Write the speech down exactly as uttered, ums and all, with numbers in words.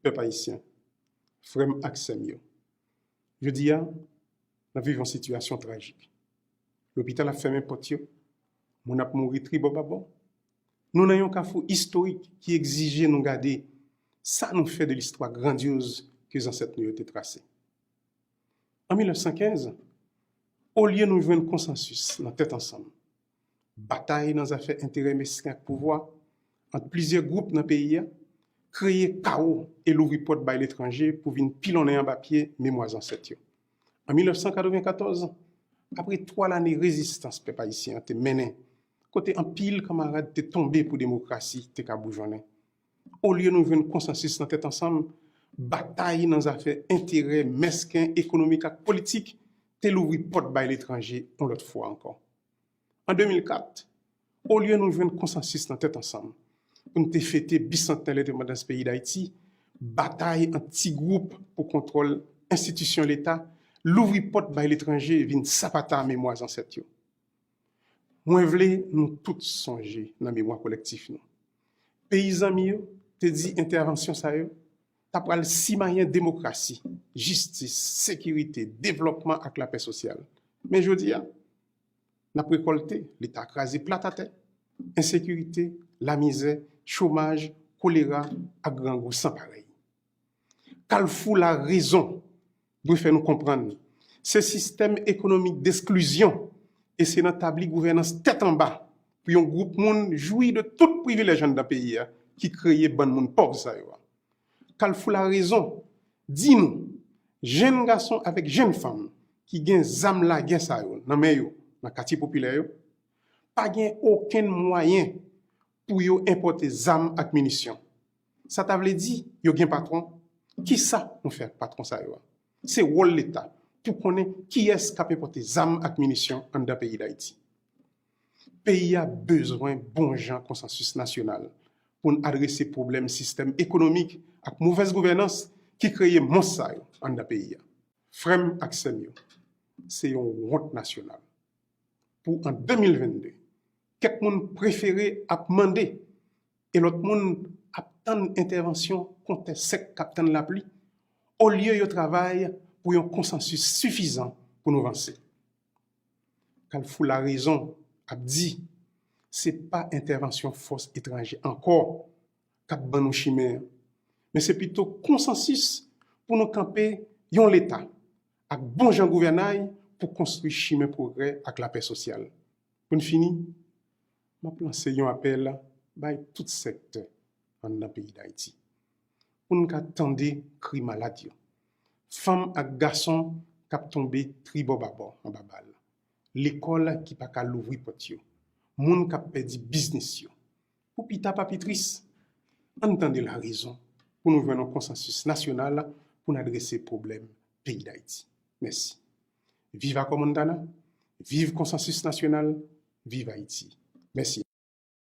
Pèp ayisyen, frè m ak sè m yo, jodi a, n ap viv yon sitiyasyon trajik. Lopital ap fèmen pòt yo, moun ap mouri tribòbabò. Nou nan yon kafou istorik ki egzije nou gade sa nou fè de listwa grandyoz ke zansèt nou yo te trase. An mil nèf san kenz, olye nou jwenn konsansis nan tèt ansanm, batay nan zafè enterè mesken ak pouvwa ant plizyè gwoup nan peyi a, kreye kawo e louvri pòt bay letranje pou vin pilonnen anba pye memwa zansèt yo. An mil nèf san katrevenkatòz, apre twa lane rezistans pèp ayisyen an te mennen, kote anpil kanmarad te tonbe pou demokrasi te ka boujonnen, olye nou jwenn konsansis nan tèt ansanm, batay nan zafè enterè mesken ekonomik ak politik te louvri pòt bay letranje yon lòt fwa ankò. An de mil kat, olye nou jwenn konsansis nan tèt ansanm pou n te fete bisantnè lendepandans peyi Dayiti, batay ant ti gwoup pou kontwòl enstitisyon Leta louvri pòt bay letranje vin sapata memwa zansèt yo. Mwen vle nou tout sonje nan memwa kolektif nou. Peyi zanmi yo te di entèvansyon sa yo ta pral simayen demokrasi, jistis, sekirite, devlòpman ak lapè sosyal. Men jodi a, n ap rekòlte Leta kraze plat atè, ensekirite, lamizè, chomaj, kolera ak grangou san parèy. Kalfou larezon dwe fè nou konprann se sistèm ekonomik desklizyon e se nan tabli gouvènans tèt anba pou yon gwoup moun jwi de tout privilèj anndan peyi a ki kreye bann moun pòv sa yo a. Kalfou larezon di nou, jenn gason avèk jenn fanm ki gen zam lagè sa yo nan men yo nan katye popilè yo, pa gen okenn mwayen pou yo enpòte zam ak minisyon. Sa ta vle di yo gen patwon. Kisa nou fè ak patwon sa yo a? Se wòl Leta pou konnen kiyès k ap enpòte zam ak minisyon anndan peyi Dayiti. Peyi a bezwen bon jan konsansis nasyonal pou n adrese pwoblèm sistèm ekonomik ak movèz gouvènans ki kreye mons sa yo anndan peyi a. Frè m ak sè m yo, se yon wont nasyonal. Pou an de mil venn de, kèk moun prefere ap mande e lòt moun ap tann entèvansyon kontè sèk k ap tann lapli, olye yo travay pou yon konsansis sifizan pou nou vanse. Kalfou larezon ap di se pa entèvansyon fòs etranje ankò k ap ban nou chimen an, men se pito konsansis pou nou kanpe yon Leta ak bon jan gouvènay pou konstwi chimen pwogrè ak lapè sosyal. Pou n fini, m ap lanse yon apèl bay tout sektè anndan peyi Dayiti pou n ka tande kri malad yo, fanm ak gason k ap tonbe tribòbabò anba bal, lekòl ki pa ka louvri pòt yo, moun k ap pèdi biznis yo. Pou pita pa pi tris, ann tande larezon pou nou jwenn yon konsansis nasyonal pou n adrese pwoblèm peyi Dayiti. Mèsi. Viv Acò Montana, viv konsansis nasyonal, viv Ayiti. Mèsi.